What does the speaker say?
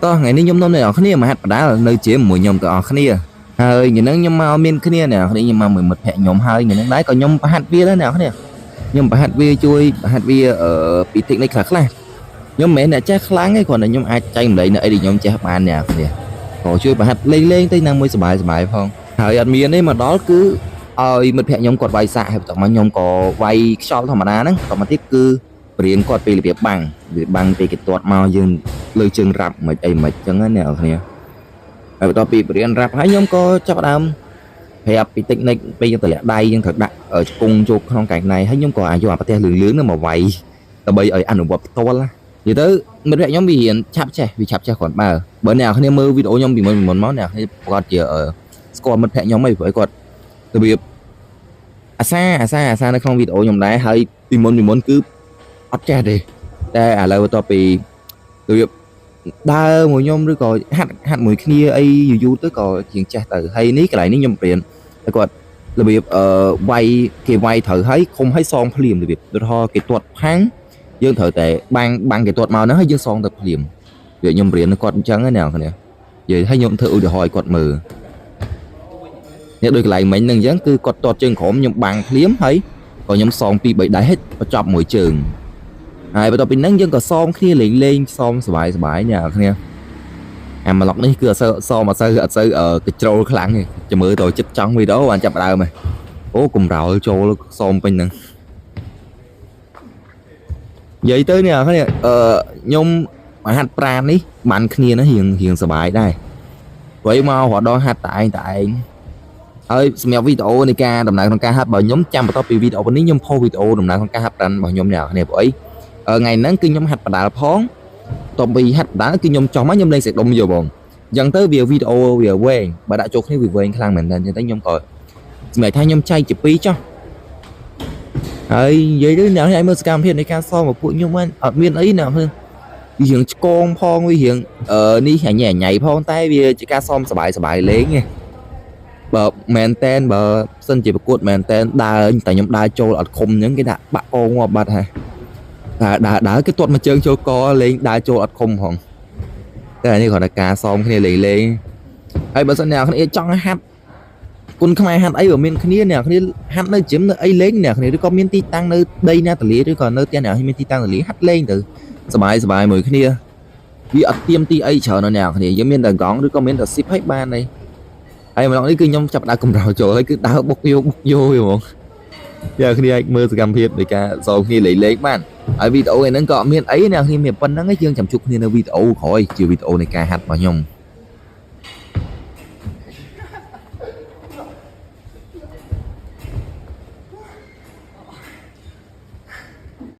តោះថ្ងៃនេះខ្ញុំនាំអ្នកនរគ្នាមកហាត់បដាល់នៅជាមួយខ្ញុំទាំងអស់គ្នាហើយថ្ងៃហ្នឹងខ្ញុំមកមានគ្នាអ្នកនរគ្នាខ្ញុំមកមួយមិត្តភក្តិខ្ញុំហើយថ្ងៃហ្នឹងដែរក៏ខ្ញុំប្រហាត់វាដែរអ្នកនរគ្នាខ្ញុំប្រហាត់វាជួយប្រហាត់វាពី technique ខ្លះខ្លះខ្ញុំមិនមែនអ្នកចេះខ្លាំងទេគ្រាន់តែខ្ញុំអាចចែកម្លែកនៅអីដែលខ្ញុំចេះបានអ្នកនរគ្នាក៏ជួយប្រហាត់លេងលេងទៅណាមួយសប្បាយសប្បាយផងហើយអត់មានទេមកដល់គឺឲ្យមិត្តភក្តិខ្ញុំគាត់វាយសាក់ហើយបន្ទាប់មកខ្ញុំក៏វាយខ្យល់ធម្មតាហ្នឹងបន្ទាប់មកទៀតគឺបរៀនគាត់ពីរបៀបបាំងរបៀបបាំងពេលគេទាត់មកយើងលើជើងរ៉ាប់មិនអីមិនចឹងណាអ្នកនរគ្នាហើយបន្ទាប់ពីបរៀនរ៉ាប់ហើយខ្ញុំក៏ចាប់ផ្ដើមប្រាប់ពី technique ពេលយើងតម្លាក់ដៃយើងត្រូវដាក់ជង្គង់ចូលក្នុងកែងណៃហើយខ្ញុំក៏អាចយកអាប្រទេសលឿងៗហ្នឹងមកវាយដើម្បីឲ្យអនុវត្តផ្ទាល់ណានិយាយទៅមិត្តភក្តិខ្ញុំវារៀនឆាប់ចេះវាឆាប់ចេះគ្រាន់បើបើអ្នកនរគ្នាមើលវីដេអូខ្ញុំពីមុនពីមុនមកអ្នកនរគ្នាប្រកាសជាស្គាល់មិត្តភក្តិខ្ញុំហីព្រោះឯគាត់របៀបអាសាអាសាអាសានៅក្នុងវីដេអូខ្ញុំដែរហើយពីមុនពីមុនគឺអត់ចេះទេតែឥឡូវបន្ទាប់ពីរបៀបដើរមួយខ្ញុំឬក៏ហាត់ហាត់មួយគ្នាអីយូរយូរទៅក៏ជាងចេះទៅហើយនេះកន្លែងនេះខ្ញុំបរៀនតែគាត់របៀបអឺវាយគេវាយត្រូវហើយខុំឲ្យសងភ្លាមរបៀបឧទាហរណ៍គេទាត់ផាំងយើងត្រូវតែបាំងបាំងគេទាត់មកហ្នឹងហើយយើងសងទៅភ្លាមវាខ្ញុំរៀននឹងគាត់អញ្ចឹងណាអ្នកនរគ្នានិយាយឲ្យខ្ញុំធ្វើឧទាហរណ៍ឲ្យគាត់មើលនេះដូចកន្លែងមិញហ្នឹងអញ្ចឹងគឺគាត់ទាត់ជើងក្រោមខ្ញុំបាំងភ្លាមហើយក៏ខ្ញុំសងពី3ដៃហិតបញ្ចប់មួយជើងហើយបន្ទាប់ពីហ្នឹងយើងក៏សមគ្នាលេងលេងសមសบายសบายអ្នកនរគ្នាអាម៉ាឡុកនេះគឺអត់សូវសមអត់សូវអត់សូវកញ្ជ្រោលខ្លាំងទេចាំមើលទៅចិត្តចង់វីដេអូបានចាប់ដើមហ៎អូកំរោលចូលសមពេញហ្នឹងនិយាយទៅនេះគ្នាអឺខ្ញុំមកហាត់ប្រាណនេះបានគ្នាណារៀងរៀងសบายដែរព្រោះមករដងហាត់តែឯងតែឯងហើយសម្រាប់វីដេអូនៃការដំណើរក្នុងការហាត់របស់ខ្ញុំចាំបន្ទាប់ពីវីដេអូនេះខ្ញុំផុសវីដេអូដំណើរក្នុងការហាត់ប្រាណរបស់ខ្ញុំអ្នកគ្នាព្រោះអីថ្ងៃហ្នឹងគឺខ្ញុំហាត់បដាល់ផងបន្ទាប់ពីហាត់បដាល់គឺខ្ញុំចោះមកខ្ញុំលេងសាច់ដុំយកបងអញ្ចឹងទៅវាវីដេអូវាវែងបើដាក់ចូលគ្នាវាវែងខ្លាំងមែនតើអញ្ចឹងទៅខ្ញុំក៏សម្រាប់ថាខ្ញុំចែកជាពីរចុះហើយនិយាយទៅអ្នកឲ្យមើលសកម្មភាពនៃការសមរបស់ពួកខ្ញុំហ្នឹងអត់មានអីណាវារៀងឆ្កងផងវារៀងអឺនេះញ៉ៃញ៉ៃផងតែវាជាការសមសบายសบายលេងឯងបើមែនតែនបើសិនជាប្រកួតមែនតែនដើរតែខ្ញុំដើរចូលអត់ឃុំអញ្ចឹងគេដាក់បាក់កងាប់បាត់ហើយដើរដើរដើរគេទាត់មកជើងចូលកលេងដើរចូលអត់ឃុំផងតែអានេះគ្រាន់តែការសមគ្នាលេងលេងហើយបើសិនអ្នកគ្នាចង់ហាត់គុណខ្មែរហាត់អីបើមានគ្នាអ្នកគ្នាហាត់នៅgym នៅអីលេងអ្នកគ្នាឬក៏មានទីតាំងនៅដីណាតលាឬក៏នៅផ្ទះអ្នកគ្នាមានទីតាំងតលាហាត់លេងទៅសบายសบายមួយគ្នាវាអត់ទៀមទីអីច្រើនណាស់អ្នកគ្នាយើងមានតែកង់ឬក៏មានតែស៊ីបឲ្យបានហើយហើយម្ដងនេះគឺខ្ញុំចាប់ដើមកម្រោចូលហើយគឺដើរបុកយកបុកយកហ្មងអ្នកគ្នាអាចមើលសកម្មភាពនៃការសងគ្នាលេងលេងបានហើយវីដេអូឯហ្នឹងក៏អត់មានអីអ្នកគ្នាមានប៉ុណ្្នឹងឯងយើងចាំជួបគ្នានៅវីដេអូក្រោយជាវីដេអូនៃការហាត់របស់ខ្ញុំ។